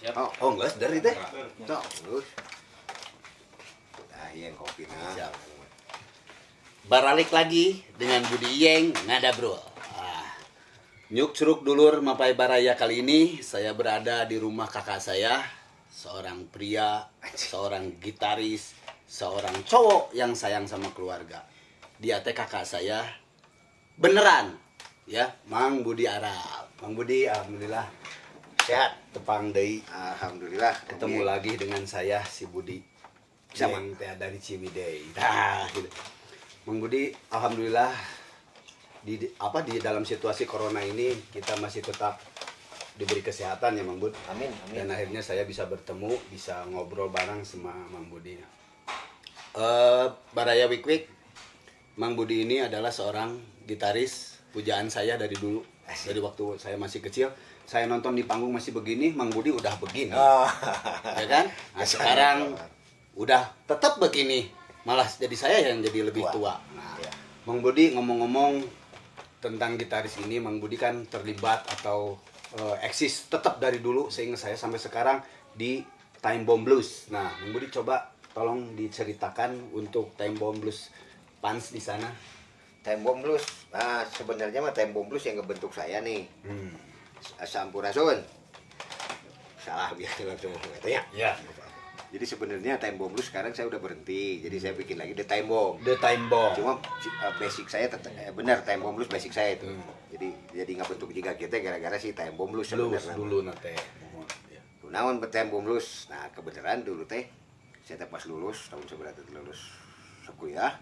Siap. Oh, Oh, enggak, dari teh. Tuh, terus. Nah, yang kopi nah. Siap. Baralik lagi dengan Budi Iyeng Ngadabrul. Ah. Nyuk curug dulur Mapai Baraya kali ini saya berada di rumah kakak saya, seorang pria, seorang gitaris, seorang cowok yang sayang sama keluarga. Dia teh kakak saya beneran ya, Mang Budi Arab. Mang Budi, alhamdulillah Sehat. Tepang deui. Alhamdulillah. Ketemu lagi dengan saya si Budi Sama. yang teh dari Ciwidey. Nah, gitu. Mang Budi, alhamdulillah di dalam situasi corona ini kita masih tetap diberi kesehatan ya, Mang Bud. Amin, amin. Dan akhirnya saya bisa bertemu, bisa ngobrol bareng sama Mang Budi. Baraya Wik Wik, Mang Budi ini adalah seorang gitaris pujaan saya dari dulu. Asik. Dari waktu saya masih kecil, saya nonton di panggung masih begini, Mang Budi udah begini. Oh. Ya kan? Nah, sekarang udah tetap begini, malah jadi saya yang jadi lebih tua. Nah, Ya. Mang Budi, ngomong-ngomong tentang gitaris ini, Mang Budi kan terlibat atau eksis tetap dari dulu sehingga saya sampai sekarang di Time Bomb Blues. Nah, Mang Budi coba tolong diceritakan untuk Time Bomb Blues fans di sana. Time Bomb Blues. Nah, sebenarnya mah Time Bomb Blues yang ngebentuk saya nih. Sampurasun. Salah biar langsung katanya. Ya. Jadi sebenarnya Time Bomb Blues sekarang saya udah berhenti. Jadi saya bikin lagi The Time Bomb. The Time Bomb. Cuma basic saya tetap benar Time Bomb Blues basic saya itu. Jadi nggak bentuk juga kita gara-gara si Time Bomb Blues Blues sebenarnya. dulu nate. Ya. Kunaon Time Bomb Blues. Nah, kebenaran dulu teh saya teh pas lulus tahun seberapa lulus kuliah.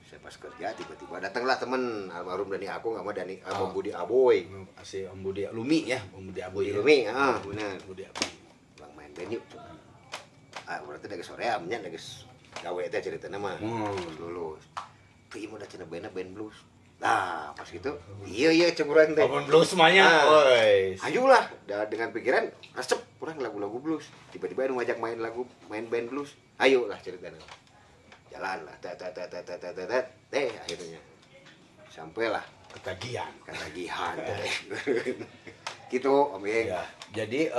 Saya pas kerja tiba-tiba datanglah temen almarhum Dani aku sama Dani sama Budi Aboy. Si Om Budi Lumi ya, Om Budi Aboy. Budi Ya. Lumi, ah benar. Budi Aboy. Bang main band yuk. Ah, berarti dari sore amnya dari gawe teh ceritanya mah. Pas lulus. Tuh ieu mah udah cenah bandna band blues. Nah, pas gitu, iya iya cemburuan teh. Om blues semuanya. Ah. Woi. Ayolah, dengan pikiran resep kurang lagu-lagu blues. Tiba-tiba ada ngajak main lagu main band blues. Ayolah ceritanya. Jalan lah, tet tet tet tet tet tet tet, teh akhirnya sampailah Ketagihan. ketagihan teh. Gitu, Om Yeng. Ya, jadi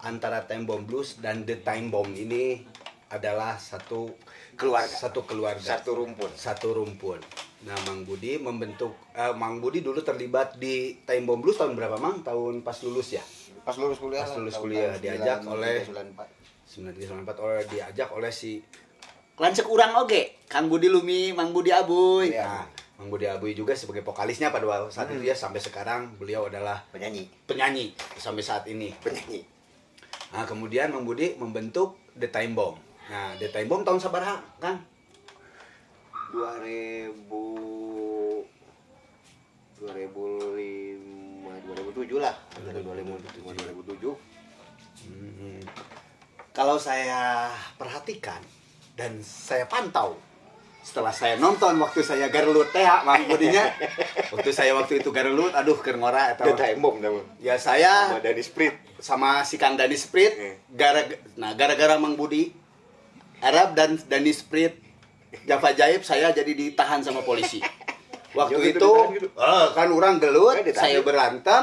antara Time Bomb Blues dan The Time Bomb ini adalah satu Keluarga. Satu keluarga. Satu rumpun. Satu rumpun. Nah, Mang Budi membentuk Mang Budi dulu terlibat di Time Bomb Blues tahun berapa, Mang? Tahun pas lulus ya? Pas lulus kuliah. Pas lulus tahun kuliah, diajak oleh 9394. 9394 oleh diajak oleh si Lancek urang oge, Kang Budi Lumi, Mang Budi Abuy. Iya. Nah, Mang Budi Abuy juga sebagai vokalisnya pada saat itu ya, sampai sekarang beliau adalah Penyanyi, penyanyi sampai saat ini. Penyanyi. Nah, kemudian Mang Budi membentuk The Time Bomb. Nah, The Time Bomb tahun sabaraha, Kang? 2000 2005 2007 lah, antara 2005 2007. Kalau saya perhatikan dan saya pantau setelah saya nonton waktu saya garelut teh, Mang Budinya. Waktu saya waktu itu garelut, aduh keur ngora eta. The Time Bomb nama. Ya saya Sama Dani Sprit. Sama si Kang Dani Sprit, gara-gara Mang Budi Arab dan Dani Sprit Java Jaib saya jadi ditahan sama polisi. Waktu Ya, gitu, itu ditahan gitu. Kan orang gelut, Kan ditahan. saya berantem,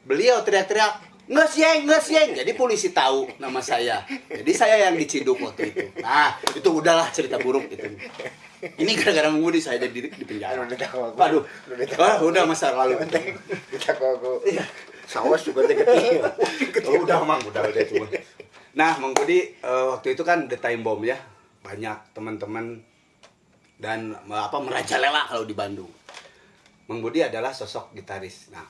beliau teriak-teriak, "Nges yeng, nges yeng." Jadi polisi tahu nama saya. Jadi saya yang diciduk waktu itu. Nah, itu udahlah cerita buruk itu. Ini gara-gara Mang Budi saya jadi di penjara. Aduh, udah tahu aku. Waduh, Udah tahu. wah, udah masa lalu. Kita kok aku. Iya. Sawas juga teh kecil. Oh, udah Mang, udah cuma. Nah, Mang Budi waktu itu kan The Time Bomb ya. Banyak teman-teman dan apa merajalela kalau di Bandung. Mang Budi adalah sosok gitaris. Nah,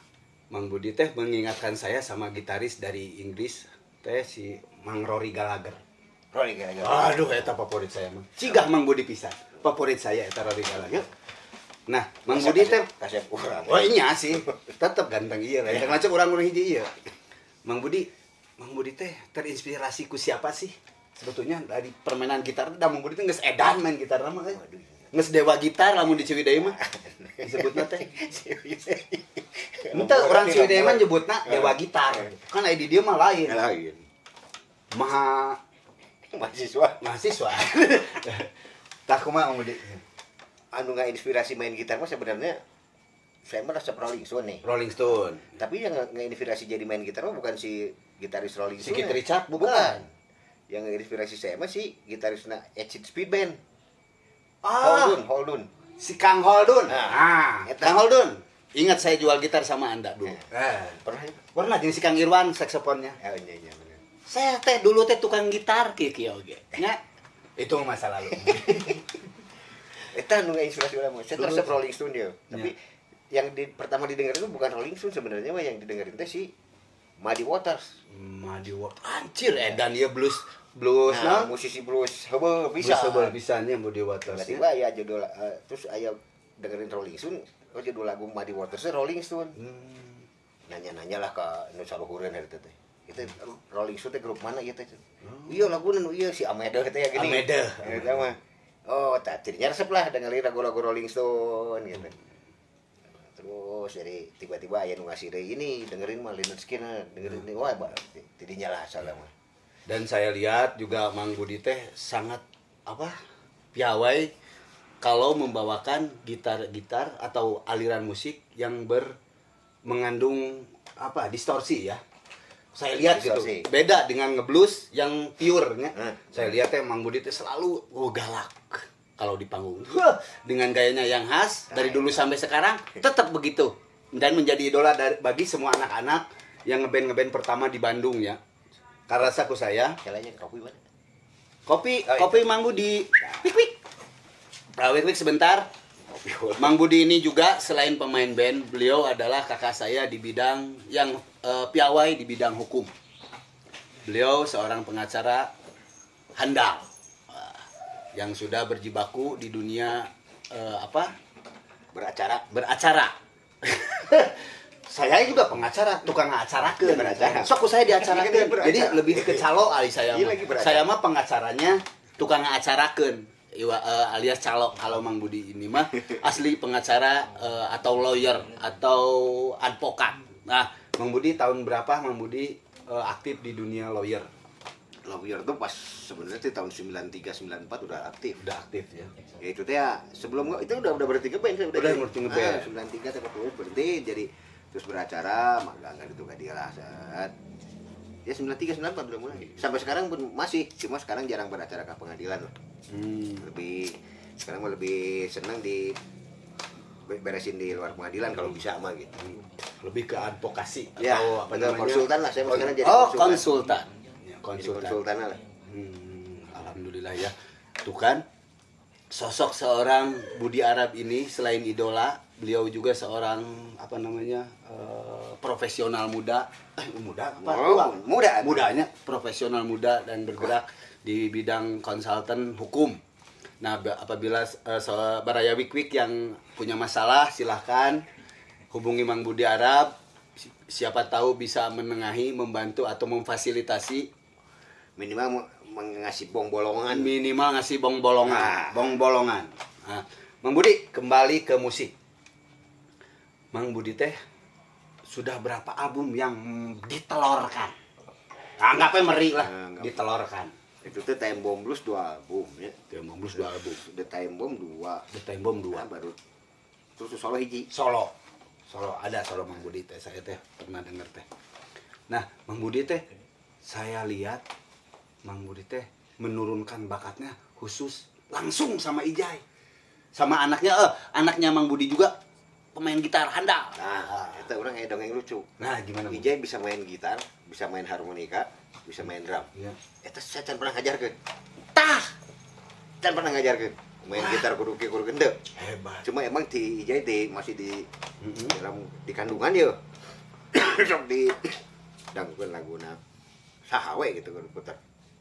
Mang Budi teh mengingatkan saya sama gitaris dari Inggris teh si Mang Rory Gallagher. Rory Gallagher. Aduh, eta favorit saya Mang. Cigah Mang Budi pisan. Favorit saya eta Rory Gallagher. Nah, Mang Budi teh kasep urang. Oh iya sih, tetap ganteng iya lah. Yang ngacak orang-orang hiji iya. Mang Budi teh terinspirasi ku siapa sih? Sebetulnya dari permainan gitar, dah Mang Budi teh geus edan main gitar mah. Geus dewa gitar lamun di Ciwidey mah. Disebutna teh. Ente orang Ciwidey mah nyebutna dewa gitar. Kan aya di dieu mah lain. Lain. Maha Mahasiswa. Mahasiswa. Tah kumaha Mang Budi? Anu nggak inspirasi main gitar mah sebenarnya saya mah resep Rolling Stone nih. Rolling Stone. Tapi yang nggak inspirasi jadi main gitar mah bukan si gitaris Rolling Si Stone. Keith Richards bukan. Yang inspirasi saya mah si gitarisna Acid Speed Band. Ah, Holdun, Holdun. si Kang Holdun. Nah, Ah, eta. Kang Holdun. Ingat saya jual gitar sama Anda dulu. Pernah ya? Pernah jeung si Kang Irwan saksofonnya. Oh, iya iya bener. Saya teh dulu teh tukang gitar kieu kieu oge. Nya. Itu masa lalu. Eta nu inspirasi urang mah. Saya Dulu. resep Rolling Stone dia. Tapi yang pertama didengar itu bukan Rolling Stone sebenarnya mah, yang didengerin teh si Muddy Waters. Muddy Waters. Anjir edan ieu blues blues Nah, nah. musisi blues heubeul bisa. Blues heubeul pisan nya Muddy Waters. Tiba-tiba ya judul terus aya dengerin Rolling Stone, oh judul lagu Muddy Waters teh Rolling Stone. Nanya-nanya lah ke nu saluhureun eta teh. Itu Rolling Stone teh grup mana ieu teh? Iya laguna nu ieu si Amede teh ya gini. Amede. Eta mah. Oh, tah jadinya resep lah dengerin lagu-lagu Rolling Stone gitu. Terus jadi tiba-tiba aya nu ngasih deui ini dengerin mah Lynyrd Skynyrd, dengerin ini wah tidinya lah salah mah. Dan saya lihat juga Mang Budi teh sangat apa? Piawai kalau membawakan gitar-gitar atau aliran musik yang mengandung apa? Distorsi ya. Saya lihat Distorsi. gitu. Beda dengan ngeblues yang pure-nya. Hmm. Saya lihat teh Mang Budi teh selalu galak kalau di panggung. Wah, dengan gayanya yang khas dari dulu sampai sekarang tetap begitu dan menjadi idola bagi semua anak-anak yang ngeband-ngeband pertama di Bandung ya. Karena saku saya Kalanya kopi mana? kopi Oh, iya. kopi Mang Budi. Wik wik. Nah, wik wik sebentar. Mang Budi ini juga selain pemain band, beliau adalah kakak saya di bidang yang piawai di bidang hukum. Beliau seorang pengacara handal yang sudah berjibaku di dunia Beracara. Beracara. Saya juga pengacara, tukang ngacarakeun. Iya, beracara. Sok ku saya diacarakeun. Iya, beracara. Jadi lebih ke calo ali saya Iya, mah. lagi beracara. Saya mah pengacaranya tukang ngacarakeun. Alias calo kalau Mang Budi ini mah asli pengacara atau lawyer atau advokat. Nah, Mang Budi tahun berapa Mang Budi aktif di dunia lawyer? Lawyer tuh pas sebenarnya di tahun 93 94 udah aktif. Udah aktif ya. Ya itu teh ya, sebelum itu udah berhenti ngeband saya udah. Udah berhenti ngeband. Ah, 93 teh waktu berhenti jadi terus beracara magang gitu gak dia lah saat. Ya 93 94 udah mulai. Sampai sekarang pun masih, cuma sekarang jarang beracara ke pengadilan lah. Lebih sekarang mah lebih senang di beresin di luar pengadilan kalau bisa mah gitu. Lebih ke advokasi Ya, atau apa betul, namanya? konsultan lah, saya sekarang jadi oh, konsultan. konsultan. Ya, Jadi konsultan. konsultan lah. Alhamdulillah ya. Tuh kan sosok seorang Budi Arab ini selain idola, beliau juga seorang apa namanya? Profesional muda. Muda apa? Oh, Tua? muda. Mudanya profesional muda dan bergerak di bidang konsultan hukum. Nah, apabila Baraya Wik Wik yang punya masalah silahkan hubungi Mang Budi Arab. Siapa tahu bisa menengahi, membantu atau memfasilitasi, Minimal mengasih bong bolongan. minimal ngasih bong bolongan, Nah. bong bolongan. Nah, Mang Budi kembali ke musik. Mang Budi teh sudah berapa album yang ditelorkan? Anggapnya meri lah, Anggap. ditelorkan. Itu tuh Time Bomb Blues 2 album ya. Time Bomb Blues 2 album. The Time Bomb 2. The Time Bomb 2. Nah, baru terus solo hiji. Solo. Solo ada solo Mang Budi teh, saya teh pernah denger teh. Nah, Mang Budi teh saya lihat Mang Budi teh menurunkan bakatnya khusus langsung sama Ijai. Sama anaknya anaknya Mang Budi juga pemain gitar handal. Nah, itu orang kayak dongeng lucu. Nah, gimana? Bang? Ijai bisa main gitar, bisa main harmonika, bisa main drum. Iya. Eta saya can pernah ngajarkeun. Tah, Can pernah ngajarkeun. Main gitar kudu kieu kudu gende. hebat. Cuma emang di Ijai di masih di dalam di kandungan ya. Sok di dangkeun laguna saha we gitu kudu puter.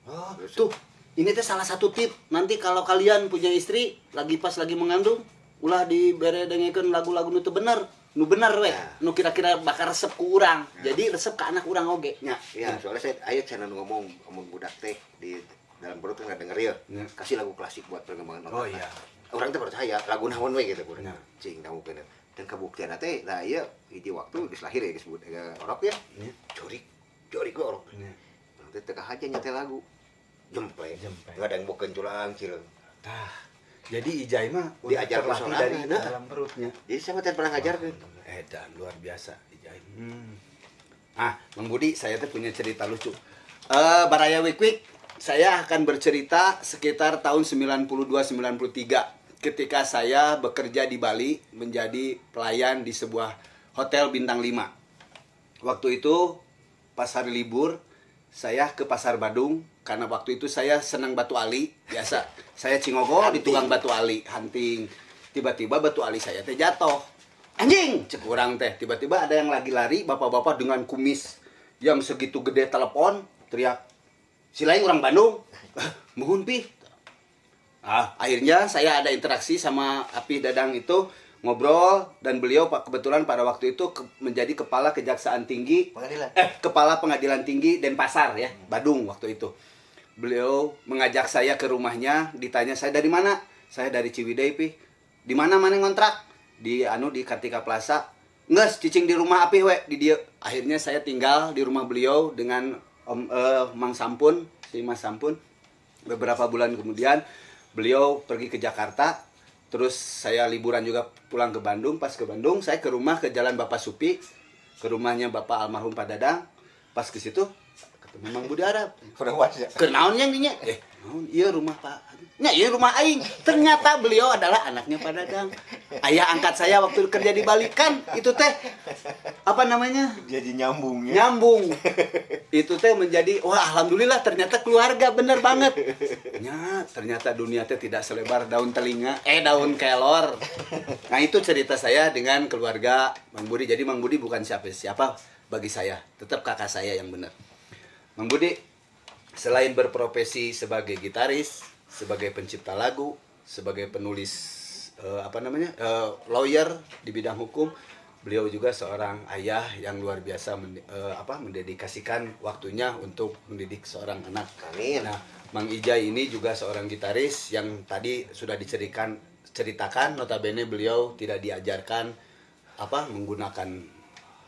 Oh, tuh, ini teh salah satu tip. Nanti kalau kalian punya istri lagi pas lagi mengandung, ulah dibere dengekeun lagu-lagu nu teu bener. Nu bener we, Nah. nu kira-kira bakal resep ku urang. Jadi resep ke anak urang oge nya. Iya, soalnya saya aya channel ngomong ngomong budak teh di dalam perut kan nggak denger ya. Ya. Kasih lagu klasik buat perkembangan otak. Oh, iya. Orang teh percaya lagu naon we gitu kurang. Ya. Cing dangukeun. Dan kabuktian teh nah ieu hiji waktu geus lahir ya geus orok ya. Ya. Jurik, jurik we orok. Ya. Urang teh teu kahaja nyetel lagu. Jempe. Jempe. Nggak ada yang bokeun culang cileung. Tah. Jadi Ijai mah udah Diajar terlatih sorangan, dari nah. dalam perutnya. Jadi saya mah teh pernah ngajarkeun. Edan luar biasa Ijai. Ah, Mang Budi, saya tuh punya cerita lucu. Baraya Wik-Wik, saya akan bercerita sekitar tahun 92-93 ketika saya bekerja di Bali menjadi pelayan di sebuah hotel bintang 5. Waktu itu pas hari libur saya ke Pasar Badung karena waktu itu saya senang batu ali, biasa. Saya cingogo di tukang batu ali, hunting. Tiba-tiba batu ali saya teh jatuh. Anjing, cek urang teh. Tiba-tiba ada yang lagi lari, bapak-bapak dengan kumis yang segitu gede telepon, teriak, si lain orang Bandung, muhun pi. Ah, akhirnya saya ada interaksi sama Api Dadang itu, ngobrol, dan beliau kebetulan pada waktu itu menjadi kepala Kejaksaan Tinggi, Pengadilan. Kepala Pengadilan Tinggi Denpasar ya, Badung waktu itu. Beliau mengajak saya ke rumahnya, ditanya saya dari mana? Saya dari Ciwidey pi. Di mana mana ngontrak? Di di Kartika Plaza. Nges cicing di rumah Api we di dia. Akhirnya saya tinggal di rumah beliau dengan Om Mang Sampun, si Mas Sampun. Beberapa bulan kemudian beliau pergi ke Jakarta. Terus saya liburan juga pulang ke Bandung. Pas ke Bandung saya ke rumah ke Jalan Bapak Supi, ke rumahnya Bapak almarhum Pak Dadang. Pas ke situ ketemu Mang Budi Arab. Kenaon yang dinya? Naon? Iya rumah Pak. Nya iya rumah aing. Ternyata beliau adalah anaknya Pak Dadang. Ayah angkat saya waktu kerja di Bali kan itu teh apa namanya? Jadi nyambung ya. Nyambung. Itu teh menjadi wah alhamdulillah ternyata keluarga bener banget. Nya ternyata dunia teh tidak selebar daun telinga, daun kelor. Nah, itu cerita saya dengan keluarga Mang Budi. Jadi Mang Budi bukan siapa-siapa bagi saya, tetap kakak saya yang benar. Mang Budi selain berprofesi sebagai gitaris, sebagai pencipta lagu, sebagai penulis lawyer di bidang hukum, beliau juga seorang ayah yang luar biasa mendedikasikan waktunya untuk mendidik seorang anak. Amin. Nah, Mang Ijai ini juga seorang gitaris yang tadi sudah diceritakan, notabene beliau tidak diajarkan menggunakan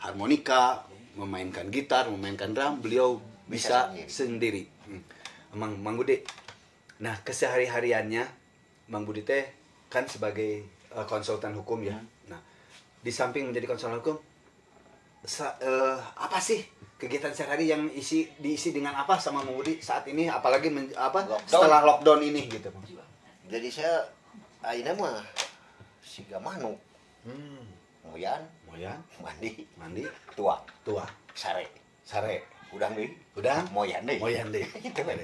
harmonika, memainkan gitar, memainkan drum, beliau bisa sendiri. Mang Budi. Nah, kesehari-hariannya Mang Budi teh kan sebagai konsultan hukum ya. Nah, di samping menjadi konsultan hukum, apa sih kegiatan sehari-hari yang diisi dengan apa sama Mang Budi saat ini, apalagi lockdown. Setelah lockdown ini gitu, Bang? Jadi saya ayeuna mah siga manuk. Moyan, mandi, tua, sare. Udang deui, moyan deui. Gitu kan.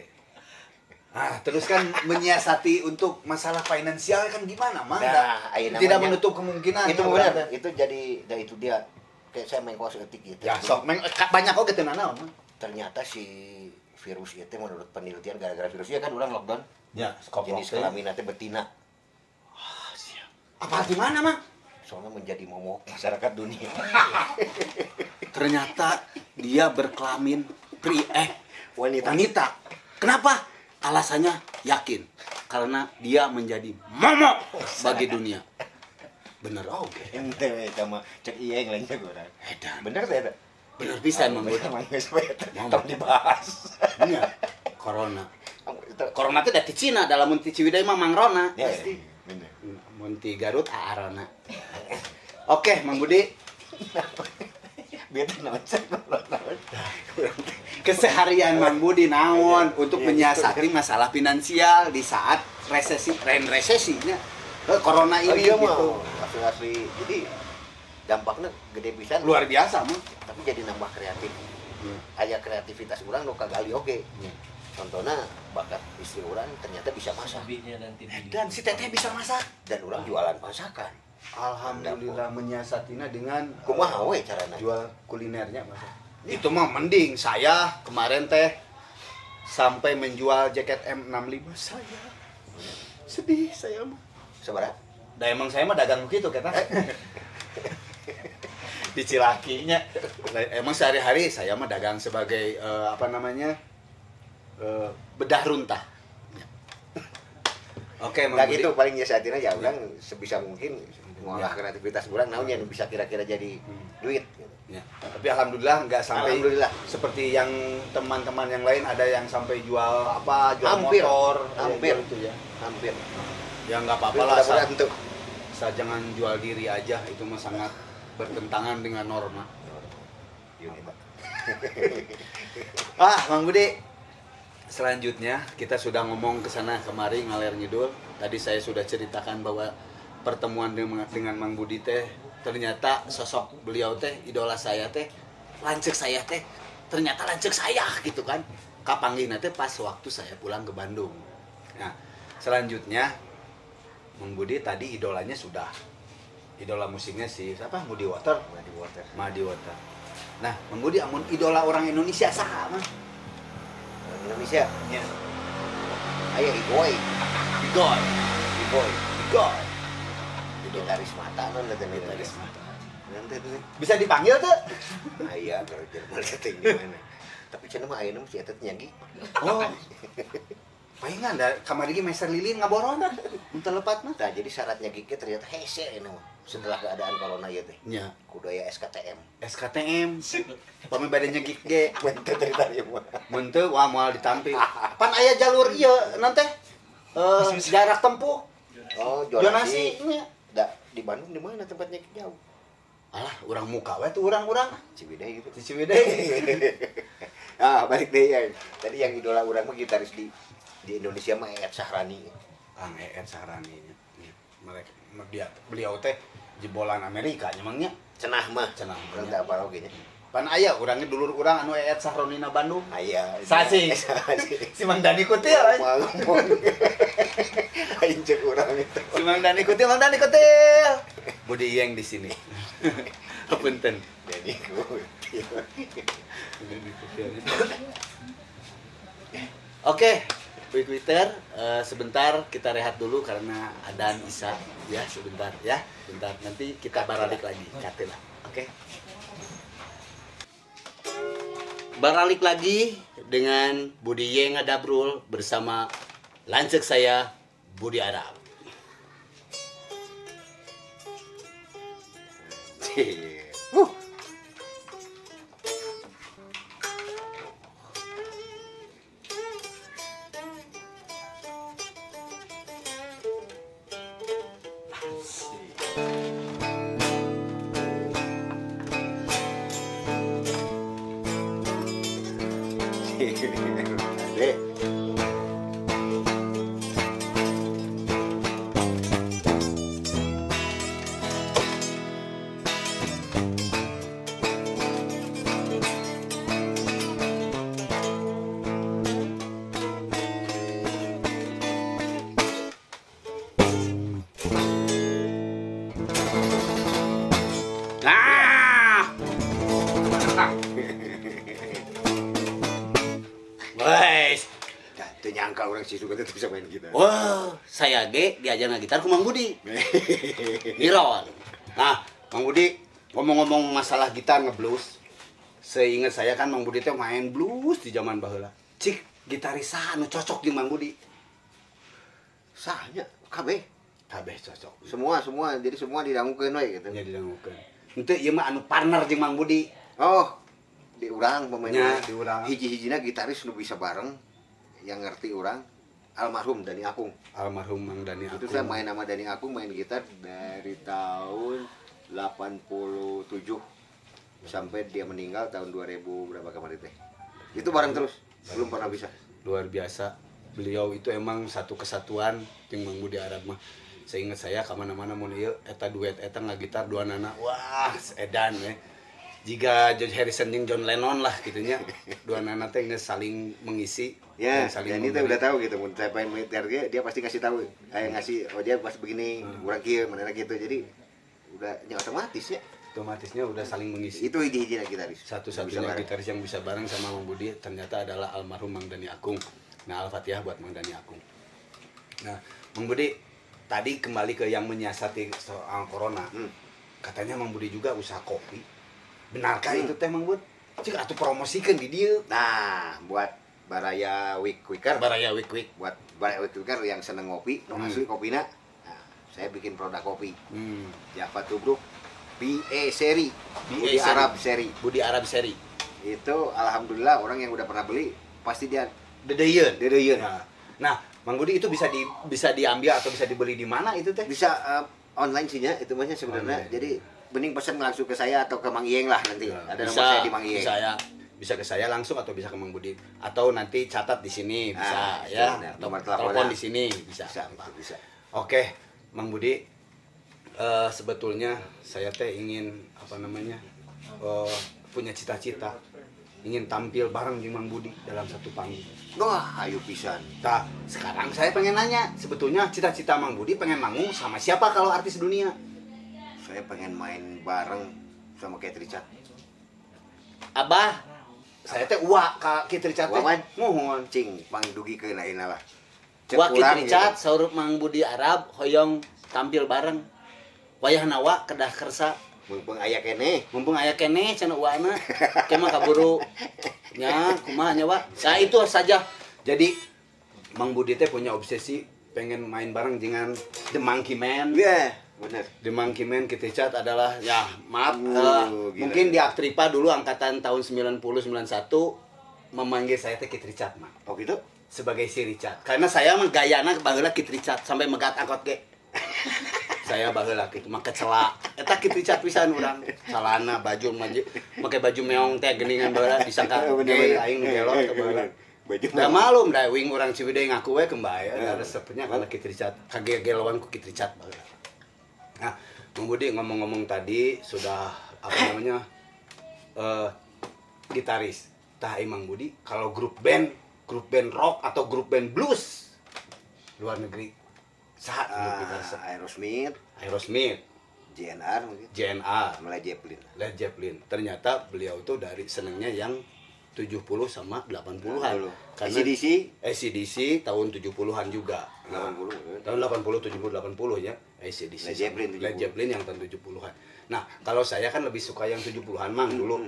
Ah, terus kan menyiasati untuk masalah finansial kan gimana, Mang? Nah, tidak menutup kemungkinan. Itu benar, itu jadi nah itu dia. Kayak saya main kaos etik gitu. Ya, sok main banyak kok gitu nanaon, Mang. Ternyata si virus itu menurut penelitian gara-gara virusnya kan orang lockdown. Ya, jenis kelamin teh betina. Ah, siap. Apa gimana, Mang? Soalnya menjadi momok masyarakat dunia. Ternyata dia berkelamin wanita. Kenapa? Alasannya yakin karena dia menjadi momok bagi dunia. Bener oke. Ente sama cek ieng lain cek urang. Bener teh eta. Bener pisan Mang Budi. Tong dibahas. Iya. Corona. Corona teh dari Cina, dalam mun ti Ciwidey mah Mang Rona. Pasti. Bener. Mun ti Garut Aarona. Oke, Mang Budi. Keseharian Mang Budi naon untuk menyiasati masalah finansial di saat resesi, resesinya corona ini gitu. Asli jadi dampaknya gede pisan. Luar biasa, Mang. Tapi jadi nambah kreatif. Aya kreativitas urang nu kagali oge. Contohnya bakat istri urang ternyata bisa masak. Dan si teteh bisa masak dan urang jualan masakan. Alhamdulillah menyiasatinya dengan kumaha we carana jual kulinernya masak. Itu mah mending saya kemarin teh sampai menjual jaket M65 saya. Sedih saya mah. Sabaraha? Da emang saya mah dagang begitu kata. Di Cilakinya. Emang sehari-hari saya mah dagang sebagai bedah runtah. Oke, Mang Nah Budi. gitu paling nyiasatina ya urang sebisa mungkin ngolah kreativitas urang naon nya nu bisa kira-kira jadi duit gitu. Ya. Tapi alhamdulillah nggak sampai alhamdulillah. Seperti yang teman-teman yang lain ada yang sampai jual apa, jual hampir, motor, hampir jual itu ya. Hampir. Ya nggak apa-apa lah. Sa jangan jual diri aja, itu mah sangat bertentangan dengan norma. Unita. Ah, Mang Budi. Selanjutnya kita sudah ngomong ke sana kemari ngaler ngidul. Tadi saya sudah ceritakan bahwa pertemuan dengan Mang Budi teh ternyata sosok beliau teh idola saya teh, lanceuk saya teh ternyata lanceuk saya gitu kan. Kapanggihna teh pas waktu saya pulang ke Bandung. Nah, selanjutnya Mang Budi tadi idolanya sudah. Idola musiknya si siapa? Muddy Water. Muddy Water. Muddy Water. Nah, Mang Budi amun idola orang Indonesia saha mah? Orang Indonesia. Nya. Aya Igoy. Igoy. Igoy. Igoy. Gitaris mata non teh Gitaris mata. Nanti tuh. Bisa dipanggil tuh? Aya kalau Jerman teh gimana. Tapi cenah mah ayeuna mah si eta teh nyagi. Oh. Palingan da kamari ge meser lilin ngaboron mun teu lepat mah. Nah, jadi syaratnya gignya ternyata hese ini mah. Setelah keadaan corona ieu teh. Nya. Kudu aya SKTM. SKTM. Pami bade nyegik ge. Mun teu cerita ieu mah. Mun teu wah moal ditampi. Pan aya jalur ieu naon teh? Jarak tempuh. Oh, zonasi. Zonasi. Da, di Bandung di mana tempatnya jauh? Alah, urang muka we tuh urang-urang. Ciwidey gitu. Di Ciwidey. Ah, balik deh ya. Tadi yang idola urang mah gitaris di Indonesia mah Eet Sahrani. Kang Eet Sahrani. Mereka dia beliau teh jebolan Amerika nyemangnya. Cenah mah. Cenah. Urang teh apal oge nya. Pan aya urangnya dulur urang anu Eet Sahrani na Bandung. Aya. Sasi. Si Mang Dani Kutil. Aing cek urang itu. Si Mang Dani Kutil, Mang Dani Kutil. Budi Iyeng di sini. Punten. Dani Kutil. Dani Kutil. Oke. Di Twitter, sebentar kita rehat dulu karena adan Isya ya, sebentar ya, sebentar nanti kita baralik lagi, kate lah, oke. Baralik lagi dengan Budi Iyeng Ngadabrul bersama lanceuk saya Budi Arab. Nyangka orang si suka itu bisa main gitar. Wah, saya ge diajar gitar ku Mang Budi. Miron. Nah, Mang Budi ngomong-ngomong masalah gitar ngeblues. Seingat saya kan Mang Budi teh main blues di zaman baheula. Cik, gitaris saha nu cocok jeung Mang Budi? Sahnya kabeh. Kabeh cocok. Semua, jadi semua didangukeun we gitu. Nya didangukeun. Henteu ieu mah anu partner jeung Mang Budi. Oh, di urang pemain. Di urang. Hiji-hijina gitaris nu bisa bareng. Yang ngerti orang almarhum Dani Akung. Almarhum Mang Dani Akung. Itu saya main sama Dani Akung main gitar dari tahun 87 sampai dia meninggal tahun 2000 berapa kemarin teh. Itu bareng terus, belum pernah bisa. Luar biasa. Beliau itu emang satu kesatuan jeung Mang Budi Arab mah. Seingat saya ka mana-mana mun ieu eta duet eta ngagitar dua nana. Wah, edan we. Jika George Harrison jeung John Lennon lah gitunya. Dua nana teh geus saling mengisi. Ya, dan itu udah tahu gitu. Mun saya main militer dia pasti ngasih tahu. Ngasih oh dia pasti begini, urang kieu, mana gitu. Jadi udah nya otomatis ya. Otomatisnya udah saling mengisi. Itu hiji-hiji gitaris. Satu-satunya gitaris yang bisa bareng sama Mang Budi ternyata adalah almarhum Mang Dani Akung. Nah, Al-Fatihah buat Mang Dani Akung. Nah, Mang Budi tadi kembali ke yang menyiasati soal corona. Katanya Mang Budi juga usaha kopi. Benarkah itu teh Mang Bud? Cik atuh promosikeun di dieu. Nah, buat Baraya Week Quicker. Baraya Week Quick. Buat Baraya Week Quicker yang seneng ngopi, no asli kopina. Nah, saya bikin produk kopi. Java Tubruk BA seri, Budi Arab seri. Budi Arab seri. Itu alhamdulillah orang yang udah pernah beli pasti dia dedeyeun. Dedeyeun. Nah, Mang Budi itu bisa diambil atau bisa dibeli di mana itu teh? Bisa online sih nya, itu mah sebenarnya. Jadi mending pesan langsung ke saya atau ke Mang Iyeng lah nanti. Ya, ada bisa, nomor saya di Mang Iyeng. Bisa ya. Bisa ke saya langsung atau bisa ke Mang Budi atau nanti catat di sini bisa ya. Benar. Atau Nomor telepon teleponnya. di sini bisa. Bisa, itu bisa. Oke, Mang Budi, sebetulnya saya teh ingin apa namanya punya cita-cita ingin tampil bareng jeung Mang Budi dalam satu panggung. Wah, ayo pisan. Nah, sekarang saya pengen nanya, sebetulnya cita-cita Mang Budi pengen manggung sama siapa kalau artis dunia? Saya pengen main bareng sama Keith Richard. Abah, saya teh uwa ka Keith Richard teh. Uwa, man. Muhun. Cing, pangdugikeun ayeuna lah. Cek Wa Keith urang Richard gitu. saur Mang Budi Arab hoyong tampil bareng. Wayahna wa kedah kersa. Mumpung aya keneh. Mumpung aya keneh cenah uwana. Ke mah kaburu nya kumaha nya wa. Nah, itu saja. Jadi Mang Budi teh punya obsesi pengen main bareng dengan The Monkey Man. Iya, bener. The Monkey Man Keith Richard adalah ya maaf Gila. Mungkin di Aktripa dulu angkatan tahun 90 91 memanggil saya teh Keith Richard mah Oh gitu? sebagai si Richard. Karena saya mah gayana baheula Keith Richard sampai megat angkot ge. Saya baheula kitu make celak. Eta Keith Richard pisan urang. Celana, baju maju, make baju meong teh geuningan baheula disangka Bener, gay bener. aing nu gelo teh baheula. Baju Da meong. malum da wing urang Ciwidey ngaku we kembali Heeh. da resepnya karena Keith Richard kagegeloan ku Keith Richard baheula. Nah, Bang Budi ngomong-ngomong tadi sudah apa namanya gitaris. Tah Mang Budi kalau grup band rock atau grup band blues luar negeri saha nu gitaris? Aerosmith, Aerosmith, JNR mungkin. JNR, Sama Led Zeppelin. Led Zeppelin. Ternyata beliau tuh dari senengnya yang 70 sama 80-an. Dulu. Karena AC/DC AC/DC tahun 70-an juga. Nah, 80. tahun 80 70 80 ya AC/DC. Led Zeppelin sama Led 70. Zeppelin yang tahun 70-an. Nah, kalau saya kan lebih suka yang 70-an Mang dulu.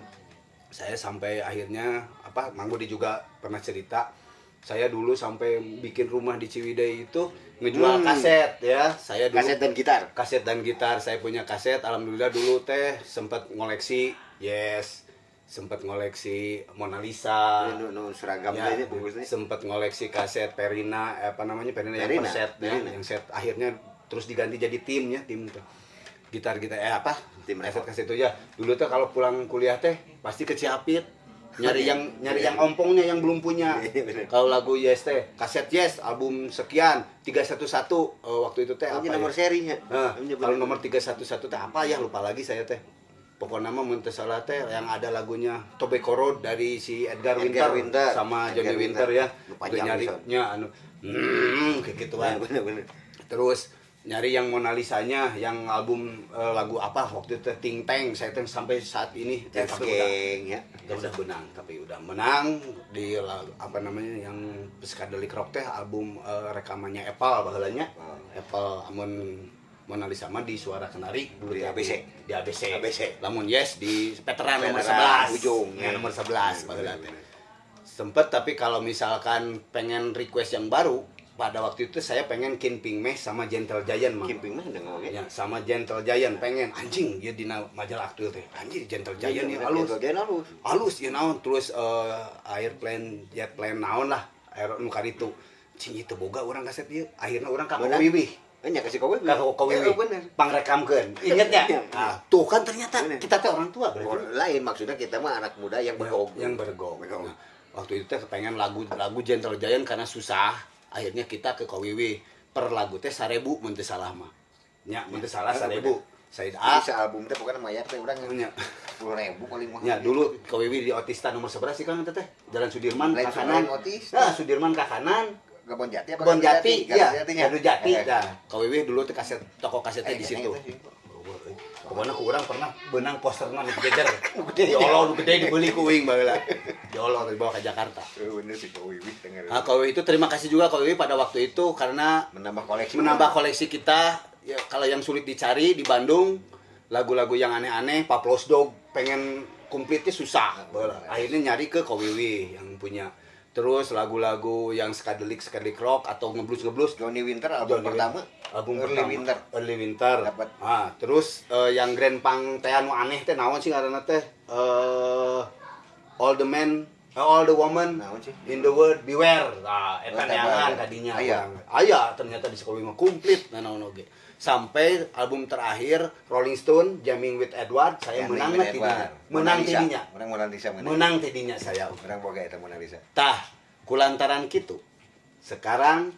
Saya sampai akhirnya apa Mang Budi juga pernah cerita saya dulu sampai bikin rumah di Ciwidey itu ngejual kaset ya. Saya dulu Kaset dan gitar. Kaset dan gitar, saya punya kaset. Alhamdulillah dulu teh sempat ngoleksi Yes, sempat ngoleksi Mona Lisa. Nu, nu seragam Ya, teh bungkusnya. sempat ngoleksi kaset Perina, apa namanya Perina, yang Perina, per set ya, Perina. yang set akhirnya terus diganti jadi timnya, tim tuh. Gitar-gitar apa? Tim kaset record. kaset itu ya. Dulu tuh kalau pulang kuliah teh pasti ke Cihapit nyari yang ompongnya yang belum punya. Iya, bener. Kalau lagu Yes teh, kaset Yes album sekian 311 waktu itu teh Oh, apa ini nomor ya? serinya. Nah, Ini kalau bener. nomor 311 teh apa ya lupa lagi saya teh. Pokoknya mah mun teu salah teh yang ada lagunya Tobacco Road dari si Edgar, Edgar Winter, Winter. sama Edgar Johnny Winter, Winter. ya. Nu panjang Itu nyarinya anu kayak gituan. Bener, bener. Terus nyari yang Mona Lisa-nya, yang album lagu apa waktu itu Ting Tang, saya teh sampai saat ini James tapi udah Gang ya. udah menang, tapi udah menang di apa namanya yang psychedelic rock teh album rekamannya Apple baheulanya. Apple amun Mona Lisa mah di Suara Kenari dulu Di teh ABC. Di ABC. ABC. Lamun Yes di veteran nomor Veteran, 11. ujung. Ya, nomor 11 baheula Bener, teh. bener. Sempet tapi kalau misalkan pengen request yang baru pada waktu itu saya pengen Kin Ping Meh sama Gentle Giant mah. Kim Ping mah udah ngomong Ya, sama Gentle Giant pengen anjing dia dina majalah aktual teh. Anjing Gentle Giant ya halus. Gentle Giant halus. Halus ya naon terus airplane jet plane naon lah air nu karitu. Cing itu boga urang kaset ieu. Akhirnya urang ka Bener. Kowiwih. Nya kasih kowe. Ka Kowiwih. Eh, bener. Pangrekamkeun. Ingetnya? Iya. Ah, tuh kan ternyata Bener. kita teh orang tua berarti. Lain maksudnya kita mah anak muda yang bergog. Yang bergog. Bergog. Nah, waktu itu teh kepengen lagu lagu Gentle Giant karena susah. Akhirnya kita ke Kowiwi. Per lagu teh 1000 mun teu salah mah. Nya mun teu salah Ya, 1000. Said A. Jadi sealbum teh pokoknya mayar teh urang Nya. 10.000 paling mahal. Ya dulu Kowiwi di Otista nomor seberapa sih Kang teh? Jalan Sudirman Lain ke kanan. lain Otista. Nah, Sudirman ke kanan. Kebon Jati apa Kebon Jati, iya. Jati nya. Gardu Jati. Nah, Kowiwi dulu teh kaset toko kasetnya di situ. Pokoknya ku urang pernah benang posterna nu jejer. Di olo nu gede dibeli ku uing baheula. Di olo dibawa ke Jakarta. Bener sih Kowiwi denger. Nah, Kowiwi itu terima kasih juga Kowiwi pada waktu itu karena Menambah koleksi. menambah koleksi kita. Ya, kalau yang sulit dicari di Bandung, lagu-lagu yang aneh-aneh, Pavlos Dog pengen komplitnya susah. Baheula. Akhirnya nyari ke Kowiwi yang punya. Terus lagu-lagu yang skadelik skadelik rock atau ngeblus-ngeblus Johnny Winter album Johnny pertama. Album Early pertama. Winter. Early Winter. Dapat. Ah, terus yang Grand Pang teh anu aneh teh naon sih ngaranna teh? All the Men, All the Woman Naon sih? in the World Beware. Nah, eta Oh, neangan eta. kadinya. Aya. Aya ternyata di sekolah mah komplit nah naon oge. Sampai album terakhir Rolling Stone Jamming with Edward saya menang tidinya. Menang tidinya. Menang tidinya saya. Menang boga eta Mona Lisa. Tah, kulantaran kitu. Sekarang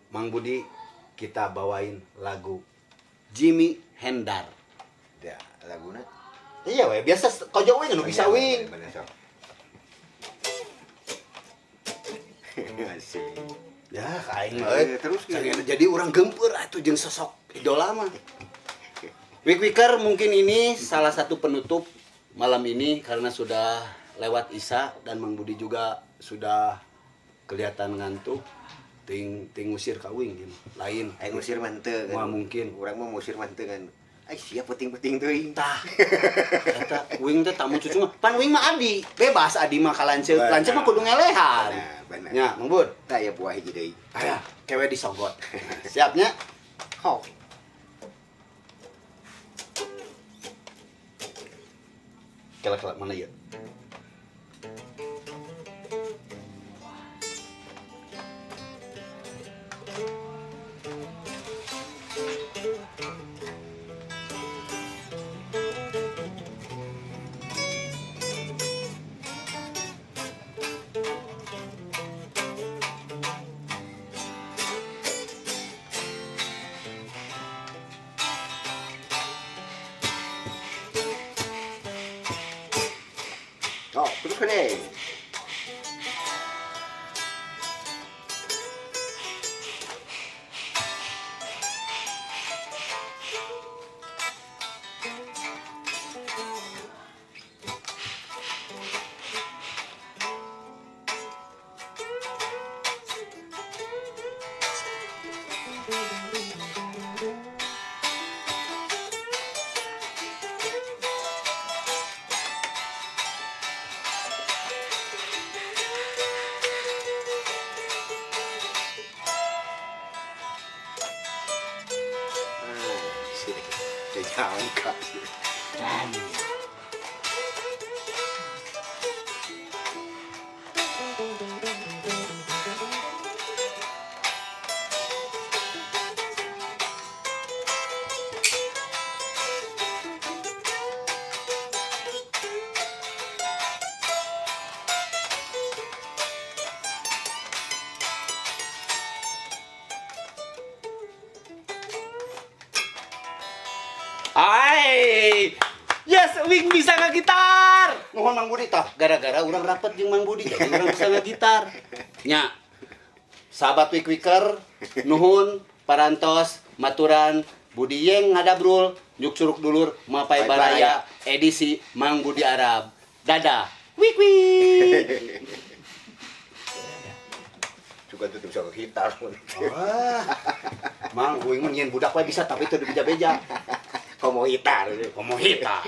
Mang Budi kita bawain lagu Jimi Hendar. Ya, laguna. Iya we, biasa kojo we nu bisa wing. Asik. Ya, aing mah terus jadi urang gempeur atuh jeung sosok idola mah. Week Weeker mungkin ini salah satu penutup malam ini karena sudah lewat Isya dan Mang Budi juga sudah kelihatan ngantuk. Ting ngusir ka uing gitu. Lain. Aing ngusir mah henteu kan. Moal mungkin. Urang mah ngusir mah henteu kan. Ai sia penting-penting teuing. Tah. Eta uing teh tamu cucu mah. Pan uing mah adi, bebas adi mah ka lanceuk. Lanceuk mah kudu ngelehan. Benar. Nya, Mang Bud. Tah aya buah hiji deui. Aya, kewe disogot. Siapnya? Hok. Kela-kela mana ieu? Ai, yes, Wing bisa ngegitar. Nuhun Mang Budi tah, gara-gara urang rapet jeung Mang Budi jadi urang bisa ngegitar. Nya. Sahabat Week Weeker, nuhun parantos maturan Budi Yeng ngadabrul nyuk curuk dulur mapai baraya edisi Mang Budi Arab. Dadah. Wik wik. Juga tutup sama gitar. Wah. Mang uing mah nyieun budak wae bisa tapi teu dibeja-beja. Komo gitar. Komo gitar.